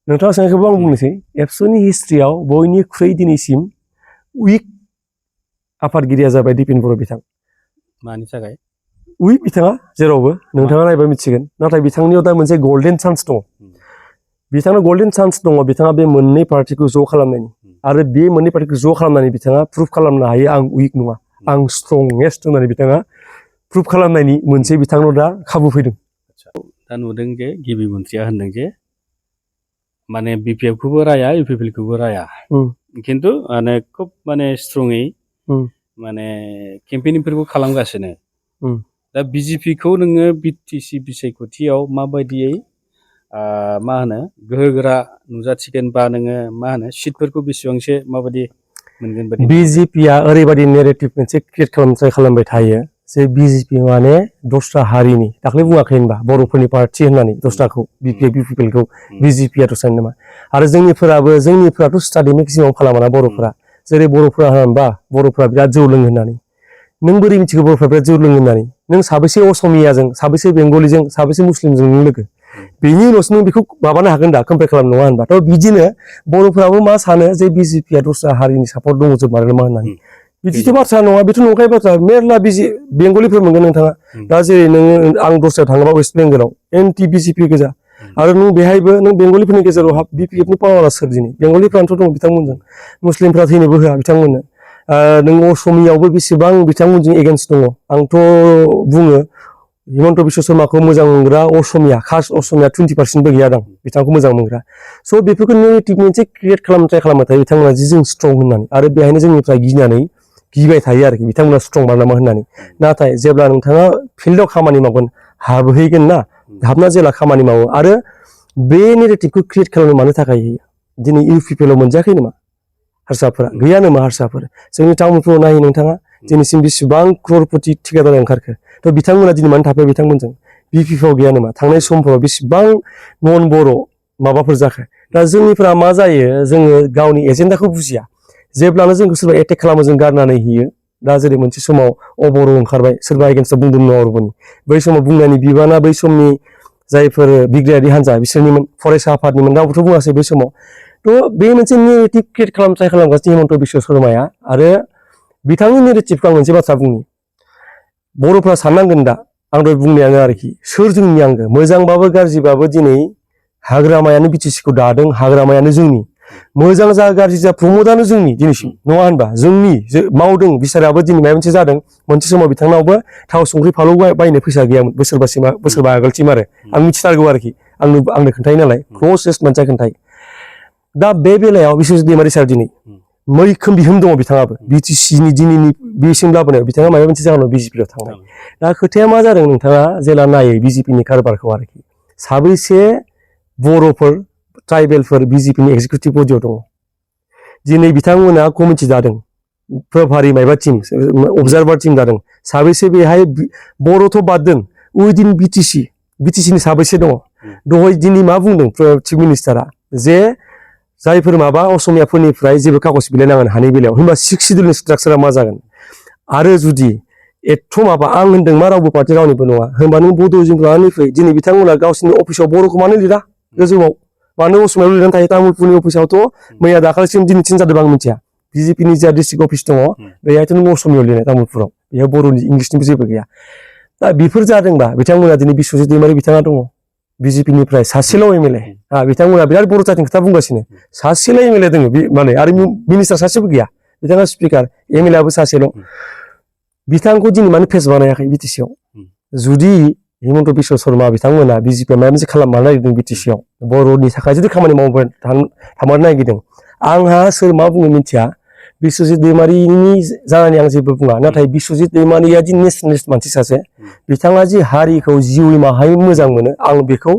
नोंथाङा सोंनायखौबो आं बुंनोसै एबसुनि हिस्ट्रियाव बयनिख्रुइ दिनैसिम उइक आफादगिरिया जाबाय दिपेन बर' बिथां मानि थाखाय उइक बिथाङा जेरावबो नोंथाङा नायबा मिथिगोन नाथाय बिथांनियाव दा मोनसे गल्डेन चान्स दङ बिथांनाव गल्डेन चान्स दङ बिथाङा बे मोननै पार्टिखौ ज' खालामनायनि आरो बे मोननै पार्टिखौ ज' खालामनानै बिथाङा प्रुभ खालामनो हायो आं उइक नङा आं स्ट्रंगेस्ट होननानै बिथाङा प्रुभ खालामनायनि मोनसे बिथांनाव दा खाबु फैदों दा नुदों जे गिबि मन्थ्रिया होनदों जे माने बिपिएफखौबो राया इउपिपिएलखौबो राया खिन्थु माने खुब माने स्ट्रङै माने केम्पेनिंफोरखौ खालामगासिनो दा बिजेपिखौ नोङो बिटिसि बिसायख'थियाव माबायदियै मा होनो गोहोगोरा नुजाथिगोन बा नोङो मा होनो सिटफोरखौ बेसेबांसो माबायदि मोनगोन बायदि बिजेपिया ओरैबायदि नेरेटिभ मोनसे क्रिएट खालामबाय थायो जे बिजेपि माने दस्रा हारिनि दाख्लै बुङाखै होनबा बर'फोरनि पार्टि होननानै दस्राखौ बिपिएलखौ बिजेपिया दस्रानि नामा आरो जोंनिफोराथ' स्टाडि मेक्सिमाम खालामाना बर'फोरा जेरै बर'फोरा होनबा बर'फोरा बिराद जौ लोङो होननानै नों बोरै मिथिगौ बर'फोरा बिराद जौ लोङो होननानै नों साबेसे असमियाजों साबेसे बेंगलिजों साबेसे मुस्लिमजों नों लोगो बेनि उनावसो नों बेखौ माबानो हागोन दा कम्पेयार खालामनो नङा होनबा थ' बिदिनो बर'फोराबो मा सानो जे बिजेपिया दस्रा हारिनि सापर्ट दङजोब आरो मा होननानै बिदिथ' बाथ्रा नङा बेथ' नंखाय बाथ्रा मेरला बेंगलिफोर मोनगोन नोंथाङा दा जेरै नोङो आं दस्रायाव थाङोबा वेस्ट बेंगलाव एन्टि बिजेपि गोजा आरो नों बेहायबो नों बेंगलिफोरनि गेजेराव बिपिएफनि पावारा सोर दिनै बेंगलिफ्रानोथ' दं बिथांमोनजों मुस्लिमफ्रा थैनोबो होआ बिथांमोननो नों असमियावबो बेसेबां बिथांमोनजों एगेन्स्ट दङ आंथ' बुङो हिमन्त बिश्व शर्माखौ मोजां मोनग्रा असमिया खास असमिया 20% बो गैया दां बिथांखौ मोजां मोनग्रा स' बेफोरखौ नेगेटिभ मोनसे क्रिएट खालामनो ट्राय खालामबाय थायो बिथांमोना जि जों स्ट्रं होननानै आरो बेहायनो जोंनिफ्राय गिबाय थायो आरोखि बिथांमोना स्ट्रं नामा होननानै नाथाय जेब्ला नोंथाङा फिल्डआव खामानि मावगोन हाबहैगोन ना हाबना जेला खामानि मावो आरो बे नेगेटिभखौ क्रिएट खालामनो मानो थाखाय दिनै इउपिपिएलआव मोनजायाखै नामा हारसाफोरा गैया नामा हारसाफोर जोंनि टाउनफ्राव नायो नोंथाङा दिनैसिम बेसेबां क्ररपति ठिकादार ओंखारखो थ' बिथांमोना दिनै मानो थाफैया बिथांमोनजों बिपिपिआव गैया नामा थांनाय समफोराव बेसेबां नन बर' माबाफोर जाखो दा जोंनिफ्रा मा जायो जोङो गावनि एजेन्डाखौ बुजिया जेब्लानो जोंखौ सोरबा एटेक खालामो जों गारनानै होयो दा जेरै मोनसे समाव अबर' ओंखारबाय सोरबा एगेन्स्टआव बुंदोंमोन अबर'नि बै समाव बुंनायनि बिबाना बै समनि जायफोर बिग्रायारि हान्जा बिसोरनिमोन फरायसा आफादनिमोन रावबोथ' बुङासै बै समाव थ' बे मोनसे नेगेटिभ क्रिएट ट्राय खालामगासिनो हिमन्त बिश्व शर्माया आरो बिथांनि नेगेटिभखौ आं मोनसे बाथ्रा बुंनि बर'फ्रा साननांगोन दा आं दहाय बुंनायानो आरोखि सोर जोंनि आंगो मोजांबाबो गाज्रिबाबो दिनै हाग्रामायानो बिटिसिखौ दादों हाग्रामायानो जोंनि मोजां जा गाज्रि जा प्रमदआनो जोंनि दिनैसिम नङा होनबा जोंनि मावदों बिसाराबो दिनै माबा मोनसे जादों मोनसे समाव बिथांनावबो थाव संख्रि फानलु बायनो फैसा गैयामोन बोसोरबा आगोलसिम आरो आं मिथिथारगौ आरोखि आंनो खोन्थायो नालाय क्ल'सेस्ट मानसिया खोन्थायो दा बे बेलायाव बिश्वजित दैमारि सार दिनै मैखोम बिहोम दङ बिथाङाबो बिटिसिनि दिनैनि बेसिम लाबोनायाव बिथाङा माबा मोनसे जाहोनाव बिजेपिआव थांबाय दा खोथाया मा जादों नोंथाङा जेला नायो बिजेपिनि कारबारखौ आरोखि साबैसे बर'फोर ट्राइबेलफोर बिजेपिनि एक्जिकिउटिभ बडियाव दङ दिनै बिथांमोना कमिटि दादों प्रभारि माइबा टिम अबजारभार टिम दादों साबैसे बेहाय बर'थ' बाददों उइदिन बिटिसिनि साबैसे दङ दहाय दिनै मा बुंदों चिफ मिनिस्टारा जे जायफोर माबा असमियाफोरनिफ्राय जेबो कागज बिलाइनांगोन हानि बेलायाव होनबा 6 सिडुलनि स्ट्राक्चारा मा जागोन आरो जुदि एथ' माबा आं होनदों मा रावबो पार्टि रावनिबो नङा होनबा नों बड'जों लानानैफ्राय दिनै बिथांमोना गावसिनि अफिसाव बर'खौ मानो लिरा गोजौआव मानो असमियाव लिरनानै थायो तामुलपुरनि अफिसावथ' मैया दाखालिसिम दिनैथिं जादों आं मिथिया बिजेपिनि जा डिस्ट्रिक्ट अफिस दङ बेहायथ' नों असमियाव लिरनाय तामुलपुराव बेयाव बर'नि इंलिसनिबो जेबो गैया दा बेफोर जादोंबा बिथांमोना दिनै बिश्वजित दैमारि बिथाङा दङ बिजेपिनिफ्राय सासेल' एमएलए बिथांमोना बिराद बर' जातिनि खोथा बुंगासिनो सासेल' एमएलए दङ माने आरो मिनिस्टार सासेबो गैया बिथाङा स्पिकार एमएलएआबो सासेल' बिथांखौ दिनै मानो फेस बानायाखै बिटिसिआव जुदि हिमन्त बिश्व शर्मा बिथांमोना बिजेपिआ माबा मोनसे खालामनो नागिरदों बिटिसिआव बर'नि थाखाय जुदि खामानि मावनो थांनो नागिरदों आंहा सोर मा बुङो मिथिया बिश्वजित दैमारिनि जानानै आं जेबो बुङा नाथाय बिश्वजित दैमारिया दि नेसनेलिस्ट मानसि सासे बिथाङा जि हारिखौ जिउनि माहाय मोजां मोनो आं बेखौ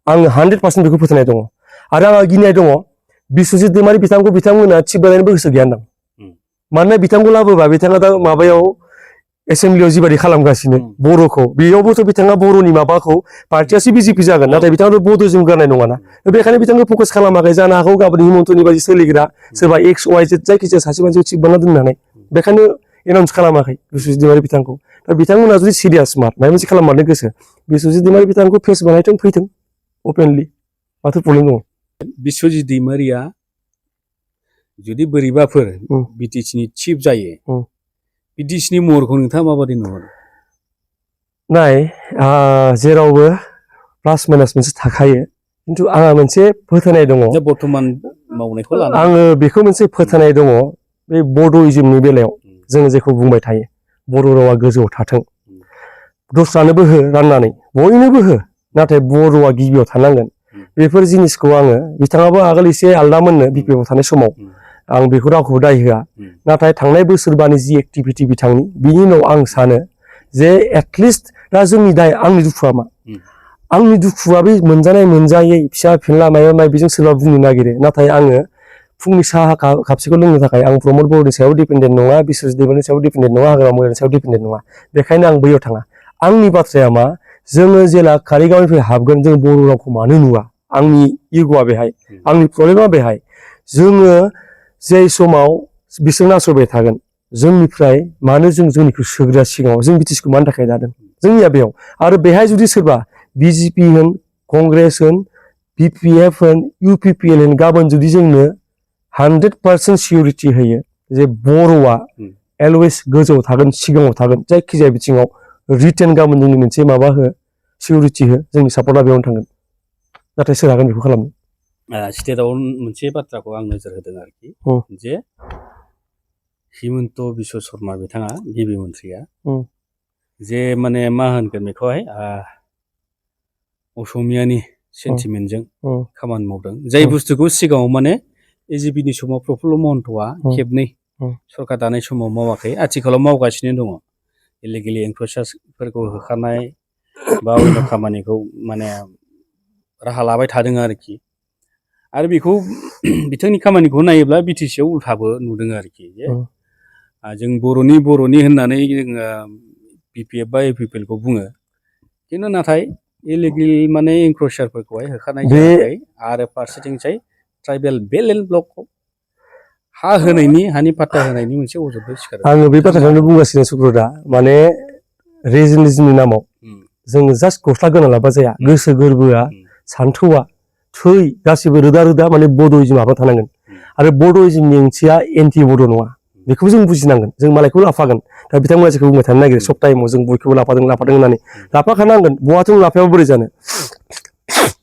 आङो 100% बेखौ फोथायनाय दङ आरो आंहा गिनाय दङ बिश्वजित दैमारि बिथांमोना थिग बानायनोबो गोसो गैया होनदां मानोना बिथांखौ लाबोबा बिथाङा दा माबायाव एसेम्ब्लियाव जिबायदि खालामगासिनो बर'खौ बेयावबोथ' बिथाङा बर'नि माबाखौ पार्टियासो बिजेपि जागोन नाथाय बिथाङाथ' बड'जों गारनाय नङाना बेखायनो बिथांखौ फकास खालामाखै जानो हागौ गाबोन हिमन्तनि बायदि सोलिग्रा सोरबा एक्स वाइ जेड जायखिजाया सासे मानसिखौ थिग बानायना दोननानै बेखायनो एनाउन्स खालामाखै बिश्वजित दैमारि बिथांखौ दा बिथांमोना जुदि सिरियास मार माबा मोनसे खालामनो गोसो बिश्वजित दैमारि बिथांखौ फेस बानायथों फैथों अपेनलि माथो प्रब्लेम दङ बिश्वजित दैमारिया जुदि बोरैबाफोर बिटिसिनि चिफ जायो बिटिसिनि महरखौ नोंथाङा माबादि नुहरो नाय जेरावबो प्लास माइनास मोनसे थाखायो खिन्थु आंहा मोनसे फोथायनाय दङ बर्तमान मावनायखौ लानानै आङो बेखौ मोनसे फोथायनाय दङ बे बड'इज्मनि बेलायाव जों जेखौ बुंबाय थायो बर' रावा गोजौआव थाथों दस्रानोबो हो राननानै बयनोबो हो नाथाय बर'आ गिबियाव थानांगोन बेफोर जिनिसखौ आङो बिथाङाबो आगोल एसे आलदामोननो बिपिएफआव थानाय समाव आं बेखौ रावखौबो दाय होआ नाथाय थांनाय बोसोरबानि जि एक्टिभिटि बिथांनि बिनि उनाव आं सानो जे एटलिस्ट दा जोंनि दाय आंनि दुखुआ मा आंनि दुखुआ बे मोनजानाय मोनजायै फिसा फिनला माबा माबिजों सोरबा बुंनो नागिरो नाथाय आङो फुंनि साहा कापसेखौ लोंनो थाखाय आं प्रमद बर'नि सायाव डिपेन्डेन्ट नङा बिश्वजित दैमारिनि सायाव डिपेन्डेन्ट नङा हाग्रामा महिलारिनि सायाव डिपेन्डेन्ट नङा बेखायनो आं बैयाव थाङा आंनि बाथ्राया मा जोङो जेला कारिगावनिफ्राय हाबगोन जों बर' रावखौ मानो नुवा आंनि इग'आ बेहाय आंनि प्रब्लेमा बेहाय जोङो जे समाव बिसोर नासयबाय थागोन जोंनिफ्राय मानो जों जोंनिखौ सोग्रा सिगाङाव जों बिटिसिखौ मानि थाखाय दादों जोंनिया बेयाव आरो बेहाय जुदि सोरबा बिजेपि होन कंग्रेस होन बिपिएफ होन इउपिपिएल होन गाबोन जुदि जोंनो 100% सिकिउरिटि होयो जे बर'आ अलवेज गोजौआव थागोन सिगाङाव थागोन जायखिजाया बिथिङाव रिटेन गाबोन जोंनि मोनसे माबा हो सिकिउरिटि हो जोंनि सापर्टआ बेयावनो थांगोन नाथाय सोर हागोन बेखौ खालामनो स्टेटआव मोनसे बाथ्राखौ आं नोजोर होदों आरोखि जे हिमन्त बिश्व शर्मा बिथाङा गिबि मन्थ्रिया जे माने मा होनगोन बेखौहाय असमियानि सेन्टिमेन्टजों खामानि मावदों जाय बुस्थुखौ सिगाङाव माने एजिपिनि समाव प्रफुल्ल महन्तआ खेबनै सरकार दानाय समाव मावाखै आथिखालाव मावगासिनो दङ इलिगेलि एनक्रोचार्सफोरखौ होखानाय बा अন্য खामानिखौ माने राहा लाबाय थादों आरोखि आरो बेखौ बिथांनि खामानिखौ नायोब्ला बिटिसिआव उल्थाबो नुदों आरोखि जे जों बर'नि होननानै जोङो बिपिएफ बा इउपिपिएलखौ बुङो खिन्थु नाथाय इलिगेल माने एनक्रोचारफोरखौहाय होखानाय जायाखै आरो फारसेथिंजाय ट्राइबेल बेल एन्ड ब्लकखौ हा होनायनि हानि पाट्टा होनायनि मोनसे अजदबो सिखारो आङो बे बाथ्राखौनो बुंगासिनो सुक्रदा माने रिजनेलिजमनि नामाव जोङो जास्ट गस्ला गोना लाबा जाया गोसो गोरबोआ सान्थौआ थै गासिबो रोदा रोदा माने बड'इज्म हाबना थानांगोन आरो बड'इज्मनि ओंथिया एन्टि बड' नङा बेखौ जों बुजिनांगोन जों मालायखौ लाफागोन दा बिथांमोना जेखौ बुंबाय थानो नागिरो सब टाइमाव जों बयखौबो लाफादों होननानै लाफाखानांगोन बहाथ' लाफायाबो बोरै जानो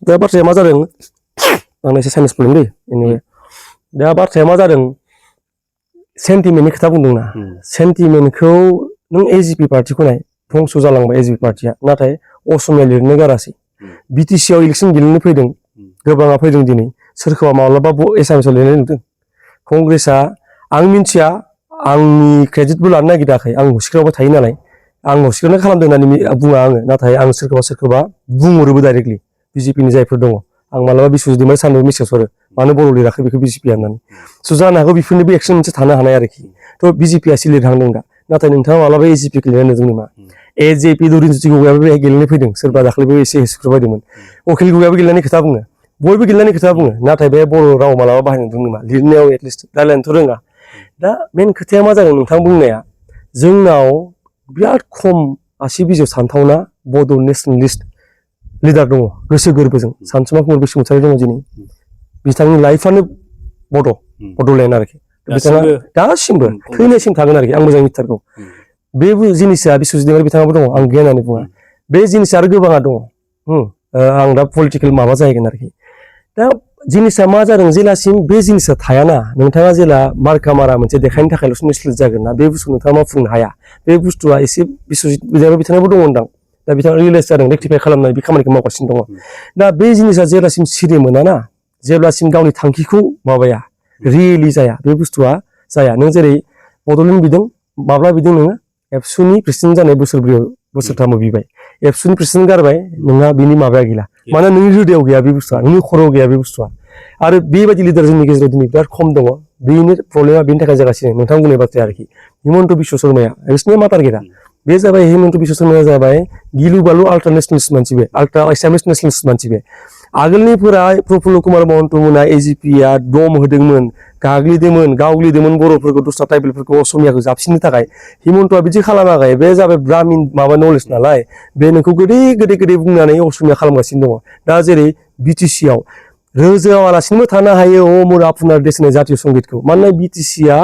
दा बाथ्राया मा जादों आंना एसे साइन्स प्रब्लेम दै एनिवे दा बाथ्राया मा जादों सेन्टिमेन्टनि खोथा बुंदोंना सेन्टिमेन्टखौ नों एजिपि पार्टिखौ नाय धंस' जालांबाय एजिपि पार्टिया नाथाय असमिया लिरनो गारासै बिटिसिआव इलेक्सन गेलेनो फैदों गोबाङा फैदों दिनै सोरखौबा माब्लाबा एसामिसाव लिरनाय नुदों कंग्रेसआ आं मिथिया आंनि क्रेडिटबो लानो नागिराखै आं हसिक्रावबो थायो नालाय आं हसिक्रावनो खालामदों होननानै बुङा आङो नाथाय आं सोरखौबा बुंहरोबो डाइरेक्टलि बिजेपिनि जायफोर दङ आं मालाबा बिश्वजित दैमारि साननोबो मेसेज हरो मानो बर' लिराखै बेखौ बिजेपिया होननानै स' जानो हागौ बेफोरनिबो एक्सन मोनसे थानो हानाय आरोखि थ' बिजेपिया एसे लिरहांदों दा नाथाय नोंथाङा मालाबा एजिपिखौ लिरनाय नुदों नामा एजेपि दुरिनज्योति गगैयाबो बेहाय गेलेनो फैदों सोरबा दाख्लैबो एसे हेसुख्रबायदोंमोन अखिल गगैयाबो गेलेनायनि खोथा बुङो बयबो गेलेनायनि खोथा बुङो नाथाय बे बर' राव मालाबा बाहायनो नुदों नामा लिरनायाव एटलिस्ट रायलायनोथ' रोङा दा मेन खोथाया मा जादों नोंथां बुंनाया जोंनाव बिराद खम आसि बिजौ सानथावना बड' नेसनेलिस्ट लिडार दङ गोसो गोरबोजों सानसुमा कुमार बसुमतारी दङ दिनै बिथांनि लाइफआनो बड'लेण्ड आरोखि बिथाङा दासिमबो थैनायसिम थागोन आरोखि आं मोजाङै मिथिथारगौ बे जिनिसा बिश्वजित दैमारि बिथाङाबो दङ आं गैया होननानै बुङा बे जिनिसा आरो गोबाङा दङ आं दा पलिटिकेल माबा जाहैगोन आरोखि दा जिनिसा मा जादों जेलासिम बे जिनिसा थायाना नोंथाङा जेला मार्का मारा मोनसे देखायनो थाखायल'सो नेसनेल जागोन ना बे बुस्थु नोंथाङा मावफुंनो हाया बे बुस्थुआ एसे बिश्वजित दैमारि बिथाङाबो दङ होनदां दा बिथाङा रियेलाइज जादों रेक्टिफाइ खालामनाय बे खामानिखौ मावगासिनो दङ दा बे जिनिसा जेब्लासिम सिरि मोनाना जेब्लासिम गावनि थांखिखौ माबाया रियेलि जाया बे बुस्थुआ जाया नों जेरै बड'लेण्ड बिदों माब्ला बिदों नोङो एबसुनि प्रेसिडेन्ट जानाय बोसोरथामाव बिबाय एबसुनि प्रेसिडेन्ट गारबाय नोंहा बिनि माबाया गैला मानोना नोंनि हृदयाव गैया बे बुस्थुआ नोंनि खर'आव गैया बे बुस्थुआ आरो बेबायदि लिडार जोंनि गेजेराव दिनै बिराद खम दङ बेनि प्रब्लेमा बेनि थाखाय जागासिनो नोंथां बुंनाय बाथ्राया आरोखि हिमन्त बिश्व शर्माया बिसोरनि मा टारगेटआ बे जाबाय हिमन्त बिश्व शर्माया जाबाय गिलु बालु आल्ट्रा नेसनेलिस्ट मानसि बे आल्ट्रा एसामिस नेसनेलिस्ट मानसि बे आगोलनिफोरा प्रफुल्ल कुमार महन्त मोना एजिपिया दम होदोंमोन गाग्लिदोंमोन गावग्लिदोंमोन बर'फोरखौ दस्रा ट्राइबेलफोरखौ असमियाखौ जाबसिननो थाखाय हिमन्तआ बिदि खालामाखै बे जाबाय ब्राह्मिन माबा नलेज नालाय बे नोंखौ गोदै बुंनानै असमिया खालामगासिनो दङ दा जेरै बिटिसिआव रोजावालासिनोबो थानो हायो अ मोर आपनार देश होननाय जातीय संगितखौ मानोना बिटिसिआ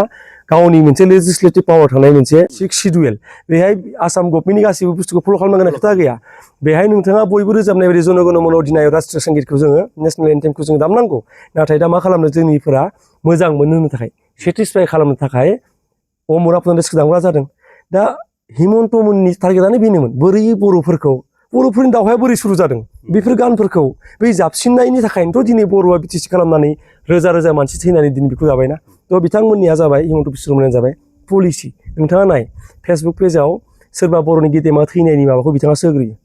गावनि मोनसे लेजिस्लेटिभ पावार थानाय मोनसे सिक्स सिडुयेल बेहाय आसाम गभर्नमेन्टनि गासैबो बुस्थुखौ फल' खालामनांगोन खोथा गैया बेहाय नोंथाङा बयबो रोजाबनाय बायदि जन गण मन अधिनायक राष्ट्रीय संगितखौ जोङो नेसनेल एन्थेमखौ जों दामनांगौ नाथाय दा मा खालामनो जोंनिफोरा मोजां मोननो थाखाय सेटिसफाइ खालामनो थाखाय अ मोर आपनार देशखौ दामग्रा जादों दा हिमन्त मोननि टारगेटआनो बेनोमोन बोरै बर'फोरनि दावहाया बोरै सुरु जादों बेफोर गानफोरखौ बै जाबसिननायनि थाखायनोथ' दिनै बर'आ बिटिसि खालामनानै रोजा रोजा मानसि थैनानै दिनै बेखौ जाबायना थ' बिथांमोननिया जाबाय हिमन्त बिश्व शर्माया जाबाय पलिसि नोंथाङा नाय फेसबुक पेजाव सोरबा बर'नि गेदेमा थैनायनि माबाखौ बिथाङा सोग्रोयो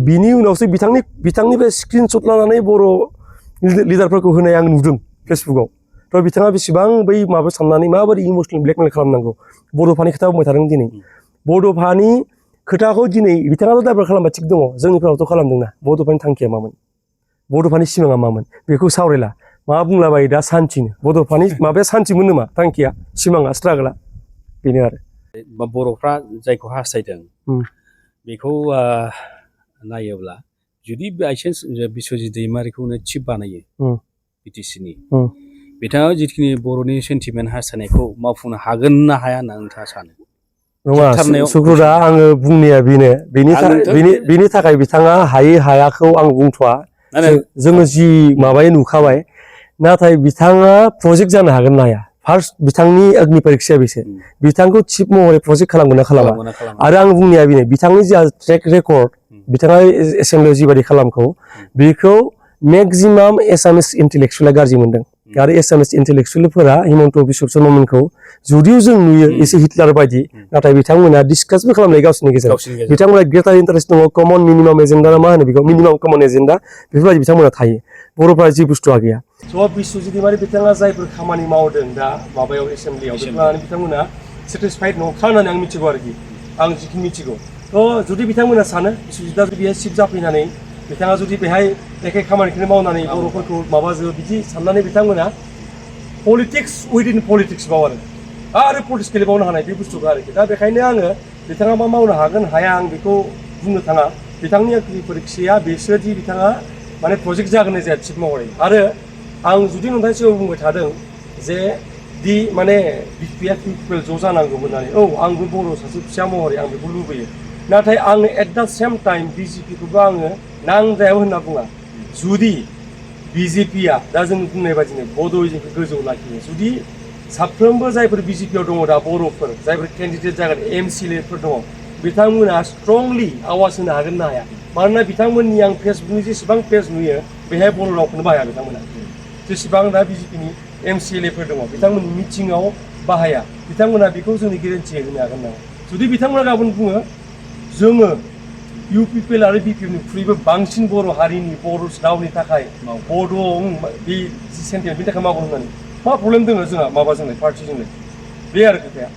बिनि उनावसो बिथांनिफ्राय स्क्रिनशट लानानै बर' लिडारफोरखौ होनाय आं नुदों फेसबुकाव थ' बिथाङा बेसेबां बै माबा साननानै माबोरै इमसनेल ब्लेकमेल खालामनांगौ बड'फानि खोथा बुंबाय थादों दिनै बड'फानि खोथाखौ दिनै बिथाङाथ' दाइभार्ट खालामबा थिग दङ जोंनिफ्रावथ' खालामदोंना बड'फानि थांखिया मामोन बड'फानि सिमाङा मामोन बेखौ सावरायला मा बुंलाबायो दा सान्थिनो बड'फानि माबाया सान्थिमोन नामा थांखिया सिमाङा स्ट्रागोला बेनो आरो बर'फ्रा जायखौ हास्थायदों बेखौ नायोब्ला जुदि बाइचान्स बिस्वजित दैमारिखौनो चिफ बानायो बिटिसिनि बिथाङा जिखिनि बर'नि सेन्टिमेन्ट हास्थायनायखौ मावफुंनो हागोन ना हाया होनना नोंथाङा सानो नङा सुक्रुदा आङो बुंनाया बेनो बेनि थाखाय बिथाङा हायाखौ आं बुंथ'वा जोङो जि माबायै नुखाबाय नाथाय बिथाङा प्रजेक्ट जानो हागोन ना हाया फार्स्ट बिथांनि अग्नि परिक्षाया बेसो बिथांखौ चिफ महरै प्रजेक्ट खालामगोन ना खालामा आरो आं बुंनाया बेनो बिथांनि जा ट्रेक रेकर्ड बिथाङा एसेम्बलियाव जिबायदि खालामखौ बेखौ मेक्सिमाम एसामिस इन्टेलेक्सुवेला गाज्रि मोनदों आरो एसामिस इन्टेलेक्सुवेलफोरा हिमन्त बिश्व शर्मामोनखौ जुदिও जों नुयो एसे हिटलार बायदि नाथाय बिथांमोना डिसकासबो खालामनाय गावसोरनि गेजेराव बिथांमोना ग्रेटार इन्टारेस्ट दङ कमन मिनिमाम एजेन्डा मा होनो बेखौ मिनिमाम कमन एजेन्डा बेफोरबायदि बिथांमोना थायो बर'फ्रा जि बुस्थुआ गैया स' बिस्वजित दैमारि बिथाङा जायफोर खामानि मावदों दा माबायाव एसेम्बलियाव बेखौ लानानै बिथांमोना सेटिसफाइड नंखा होननानै आं मिथिगौ आरोखि आं जिखिनि मिथिगौ थ' जुदि बिथांमोना सानो बिस्वजितआ जुदि बेहाय चिफ जाफैनानै बिथाङा जुदि बेहाय एखे खामानिखौनो मावनानै बर'फोरखौ माबाजों बिदि साननानै बिथांमोना पलिटिक्स उइदिन पलिटिक्स बाव आरो पलिटिक्स गेलेबावनो हानाय बे बुस्थुखौ आरोखि दा बेखायनो आङो बिथाङा मा मावनो हागोन हाया आं बेखौ बुंनो थाङा बिथांनि अग्नि परिक्षाया बेसोदि बिथाङा माने प्रजेक्ट जागोन ना जाया चिफ महरै आरो आं जुदि नोंथांनि सिगाङाव बुंबाय थादों जे दि माने बिपिएफ पिपल ज' जानांगौमोन होननानै औ आंबो बर' सासे फिसा महरै आं बेखौ लुबैयो नाथाय आङो एट दा सेम टाइम बिजेपिखौबो आङो नांजायाव होनना बुङा जुदि बिजेपिया दा जों बुंनाय बायदिनो बड'इजमखौ गोजौ लाखियो जुदि साफ्रोमबो जायफोर बिजेपियाव दङ दा बर'फोर जायफोर केन्डिडेट जागोन एमसिएलएफोर दङ बिथांमोना स्ट्रंलि आवाज होनो हागोन ना हाया मानोना बिथांमोननि आं फेसबुकनि जेसेबां पेज नुयो बेहाय बर' रावखौनो बाहाया बिथांमोना जेसेबां दा बिजेपिनि एमसिएलएफोर दङ बिथांमोननि मिटिङाव बाहाया बिथांमोना बेखौ जोंनि गेरेन्टि होनो हागोन नामा जुदि बिथांमोना गाबोन बुङो जोङो इउ पिपिएल आरो बिपिएफनिख्रुइबो बांसिन बर' हारिनि बर' रावनि थाखाय बड' बे सेन्टिमेन्टनि थाखाय मावगोन होननानै मा प्रब्लेम दङ जोंहा माबाजोंलाय पार्टिजोंलाय बे आरो खोथाया